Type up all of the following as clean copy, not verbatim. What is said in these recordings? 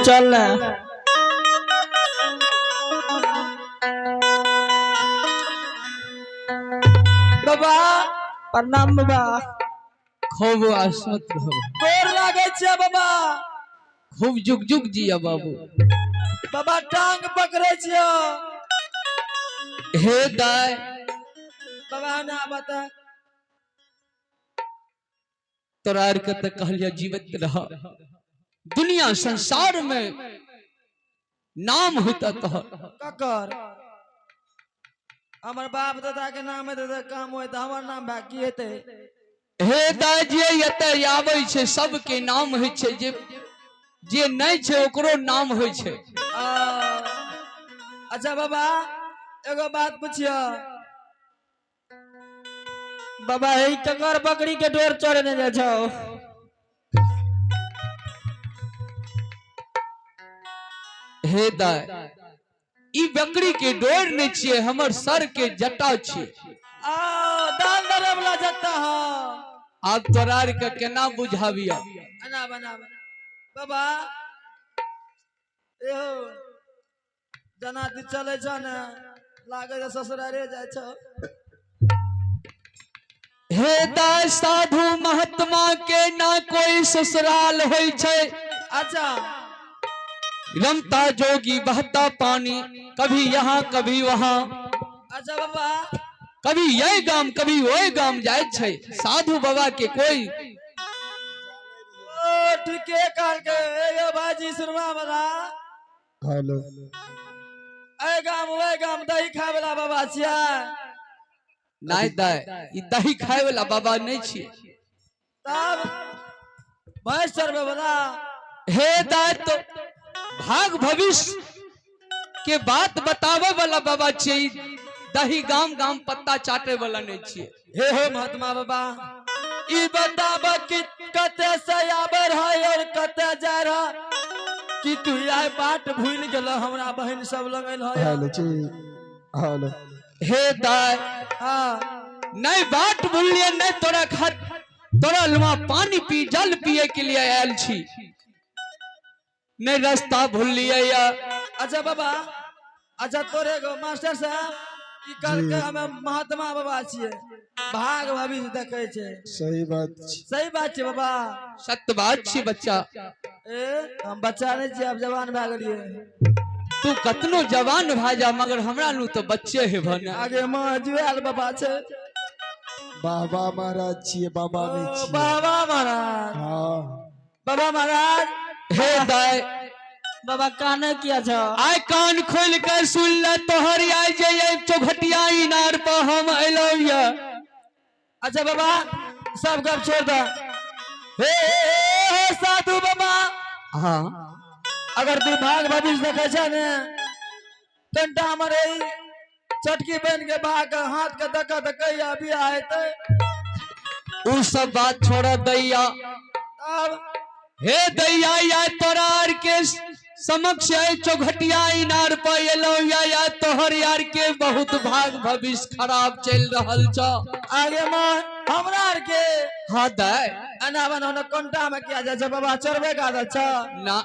चल ना। बाबा प्रणाम बाबा। खूब आसमत रहो। गोर लागे छियै बाबा। खूब जुग जुग जिया बाबू। बाबा टांग पकड़े छियै। हे दाय बाबा ना बता। तोरा आर के तऽ कहलियै जीवित रह, दुनिया संसार में नाम होता तोहर। ककर हमर बाप दादा के नाम हेतै तऽ काम होय, तऽ हमर नाम भए की हेतै? हे दाय जे एतऽ आबै छै सबके नाम होइ छै, जे जे नहि छै ओकरो नाम होइ छै। आ, अच्छा बाबा एगो बात पुछियो बाबा, हे ककर बकरी के डोर चढ़ने जाइ छौ? हे दाय ई बकरी के डोर नहि छियै, हमर सर के जटा छियै। आ दान दरे वाला जत्ता। हाँ आब तोरा आर के केना बुझाबियौ? बना बना बाबा, एहो जना तू चलै छ ने लागे छै ससुरारे जाइ छ। हे दाय साधु महात्मा के ना कोई ससुराल होइ छै। अच्छा। रमता जोगी बहता पानी, कभी यहाँ कभी वहाँ। अच्छा बाबा। कभी यही गाम कभी वही गाम जाय छै साधु बाबा के कोई। ओ ठीके कहलकै। ए यौ भाईजी सुनवा वाला। हेलो। ए गाम ओहि गाम दही खाय वाला बाबा छियै? नहीं दाय ई दही खाय वाला बाबा नहीं छियै। तब भैंस चरबै वाला? हे दाय तो भाग भविष्य के बात बतावे वाला बाबा छियै, ई दही गाम गाम पत्ता चाटे वाला नहीं छियै। हे हो महात्मा बाबा, ई बताब कि कते से आबै रहा और कते जाय रहा, कि तू आइ बाट भूलि गेल? हमरा बहिन सब लग एल है। हेलो जी हेलो। हे दाय हाँ नहीं बाट भूललियै, नहीं तोरा खा तोरा लुआ पानी पी जल पिए के लिए आयल छी, नहीं रास्ता भूललियै या। अच्छा बाबा, अच्छा तोरे गो मास्टर साहब ई कहलकै हमे महात्मा बाबा छियै, भाग भविष्य देखै छै। सही बात छै। सही बात छै बाबा। सत्य बात छी बच्चा। ए हम बच्चा नहीं छियै, अब जवान भए गेलियै। तू कतनो जवान भए जा मगर हमरा नु तो बच्चे हे भने। आगे माँ जुआल बाबा छै। बाबा महाराज छियै, बाबा नहि ओ, छियै। बाबा महाराज। हाँ बाबा महाराज। हे दाय बाबा काने किया छौ? आइ कान खोल के सुन ले तोहर आइ जे ये चौघटिया इनार पर हम एलौ ये। अच्छा बाबा सब गप छोड़ दे। हे, हे, हे साधु बाबा। हाँ अगर तू भाग भविष्य देखै छै ने, कनिटा हमर एहि चटकी बन के भाग के हाथ के देख तऽ कहिया बियाह हेतै? उ सब बात छोड़ दैया। तब हे दैया या तोरा आर के समक्ष आइ चौघटिया इनार पर एलौ या, या तोहर यार के बहुत भाग भविष्य खराब चल रहल छ। आगे माँ हमरा आर के हाँ दाय एना बना ओना कोन्टा में किया जाइ छै बाबा? चोरबे के आदत छ? ना।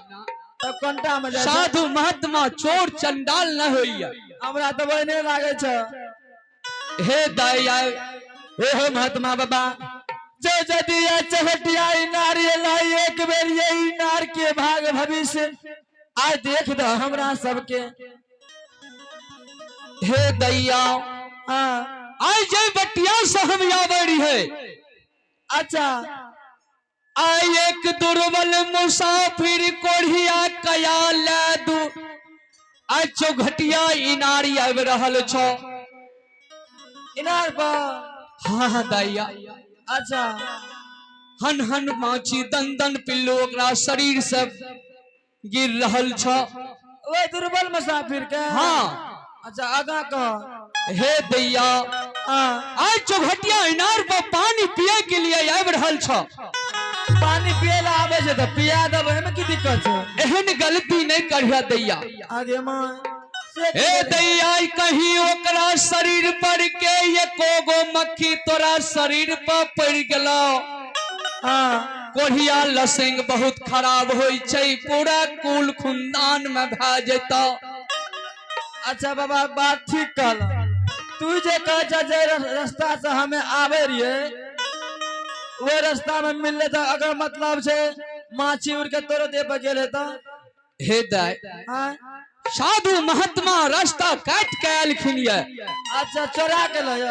तब कोन्टा में जाइ छै? साधु महात्मा चोर चंडाल न होइया। हमरा तऽ ओहने लागै छै। हे दाय हे हो महात्मा बाबा, जो यदि ये चौघटिया इनार एलै एक बेर ये इनार के भाग भविष्य आइ देख दह हमरा सबके। हे दैया हाँ आइ जे बटिया से हम आबै रहियै। अच्छा। आइ एक दुर्बल मुसाफिर कोढ़िया कया ले दू आइ चौघटिया इनार आबि रहल छौ। इनार पर? हाँ हाँ दैया। अच्छा। हन हन माछी दन दन पिल्लू ओकरा शरीर से गिर रहल छ। ओहि दुर्बल मुसाफिर के? हाँ। अच्छा आगा कह। हे दैया हाँ आइ चौघटिया इनार पर पानी पिए के लिए आबि रहल छ। पानी पिए ला आबै छै तऽ पिया देबै, एहिमे की दिक्कत छै? एहन गलती नहीं करिया दैया। आगे माँ से हे दैया कहीं ओकरा शरीर पर के एको गो मक्खी तोरा शरीर पर पड़ गेलो हाँ कोढ़िया लसिंग बहुत खराब होइ छै, पूरा कुल खुनदान में भए जेता। अच्छा बाबा बात ठीक कहल। तू जे कहे छ जे रास्ता से हमें आवे रहिए वो रास्ता में मिलले त अगर मतलब छे माछी उड़ के तोरो देह पर गेल हेता। हे दाय, हाँ? साधु महात्मा रास्ता काट के आयल ये। अच्छा चोरा के लय।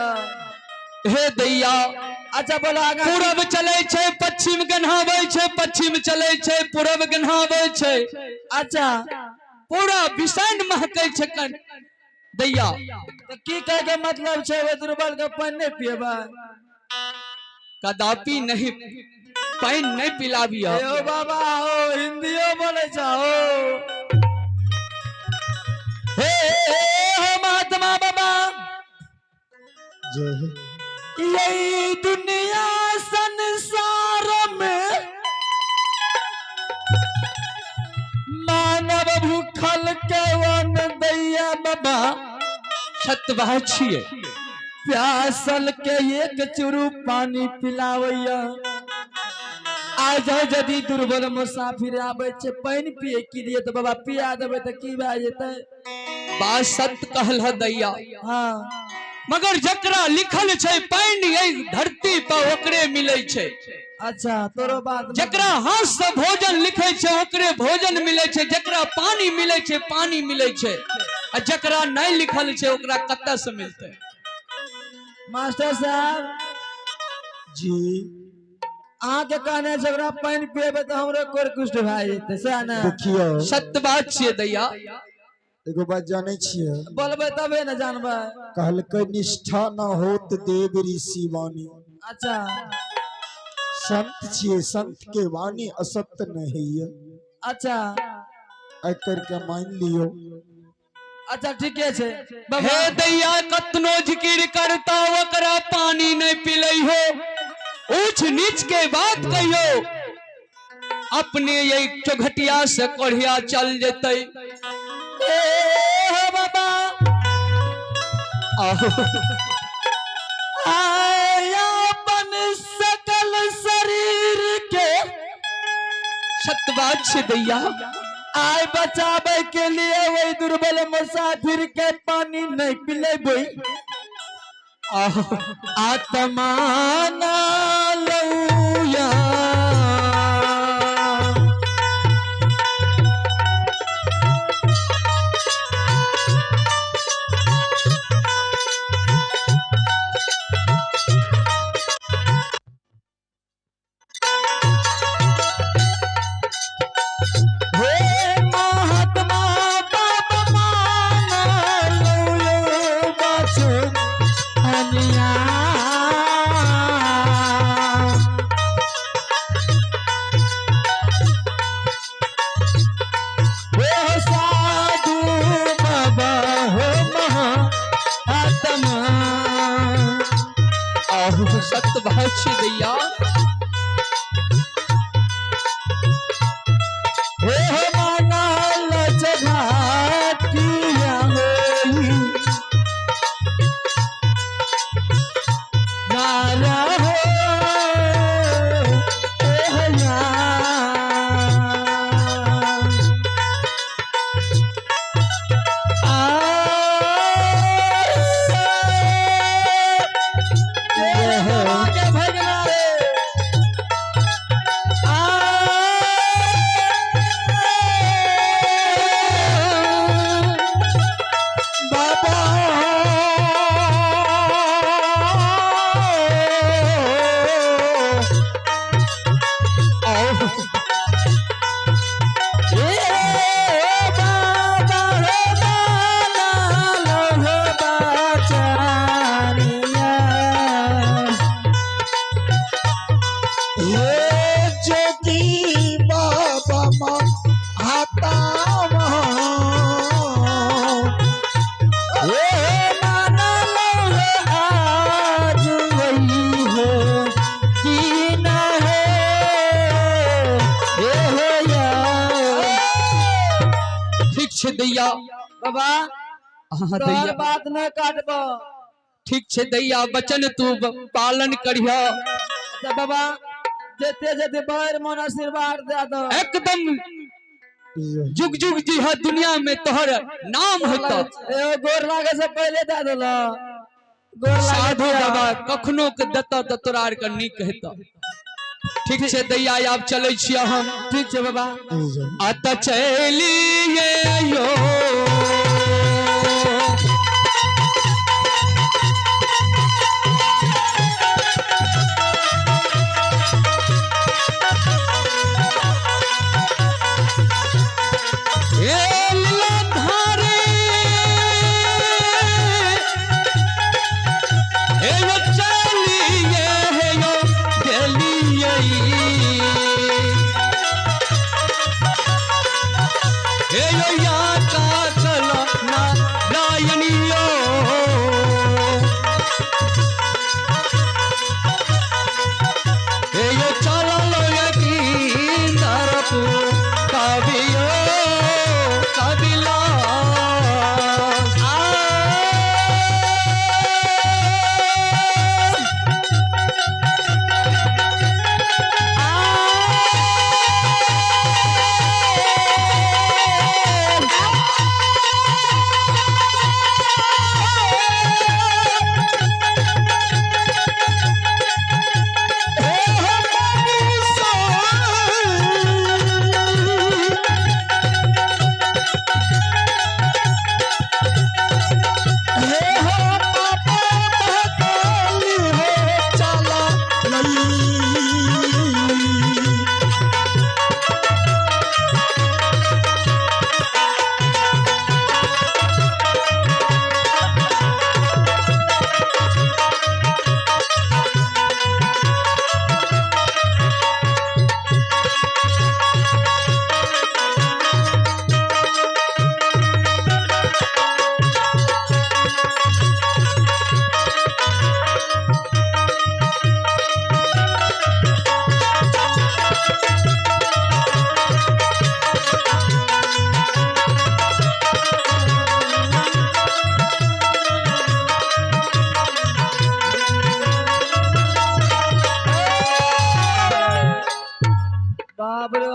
हे दैया। अच्छा बोलो आगा। पूरब चले छे पश्चिम गन्हावे छे, पश्चिम चले छे पूरब गन्हावे छे। अच्छा पूरा बिसन महकै छे कन दैया। तो की कहे के मतलब छे वो दुर्बल के पानी नहीं पिएबा? कदापि नहीं, पानी नहीं पिलाबिया। ओ बाबा ओ हिंदियो बोले छो। हे हो महात्मा बाबा जय हो। यही दुनिया संसार में मानव भूखल के वन दैया बाबा। सतवाह छिए। प्यासल के एक चुरू पानी पिलावैया। आज यदि दुर्बल मुसाफिर आबै छे पानि पिए के लिए तो बाबा पिया देबै त की भए जेतै? बात सत्य कहल ह दैया। हाँ मगर जकरा लिखल छै पानि एहि धरती पर ओकरे मिलै छै। अच्छा तोरो बात जकरा हाथ से भोजन लिखै छै ओकरे भोजन मिलै छै, जकरा पानी मिलै छै पानी मिलै छै, आ जकरा नहीं लिखल छै ओकरा कतऽ से मिलतै? मास्टर साहब जी अहाँ के कहने छै ओकरा पानि पिएबै तऽ हमरो कोर कुष्ठ भए जेतै, सएह ने? देखियौ सत्य बात छियै दैया। एगो बात जानै छियै? बोलबै तबे ने जानबै। कहलकै निष्ठा न होत देव ऋषि वाणी। अच्छा संत छियै, संत के वाणी असत्य नहीं है। अच्छा एहि करके मान लियो। अच्छा ठीके छै हे दैया, कतनो जिकिर करता ओकरा पानी नहीं पिलै हो, ऊंच नीच के बात कहियो, अपने ये चौघटिया से कोढ़िया चल जेतै। ए हो बाबा आहो आया अपन सकल शरीर के सत्य बात छै दैया। आय बचावे के लिए वही दुर्बल मुसाफिर के पानी नहीं पिलेबै। आहो आत्मा ना लौया। हे महात्मा बाबा माना लौयो बाचो अनिया। हे साधु बाबा हो महात्मा। आहो सत्य बात छै दैया। हे माना लचघाटिया होई नारा हो ए बाबा आहो हे जोगी बाबा महात्मा। ठीक छै दैया। बाबा हाँ तोहर दैया बात न काटबो। ठीक छै दैया, वचन तू पालन करिह। अच्छा बाबा जेते जेते बाहर मन आशीर्वाद दे दो। एकदम जुग जुग जी है दुनिया में तोहर नाम होता। ए गोर लागे से पहले दे देला। गोर लागे साधु बाबा कखनो के देता त तोरा आर के नीक हेता। ठीक छै दैया आब चलै छियै हम। ठीक छै बाबा। अत चलिए यो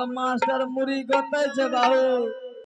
मास्टर मुरी गोतै छै बाबू।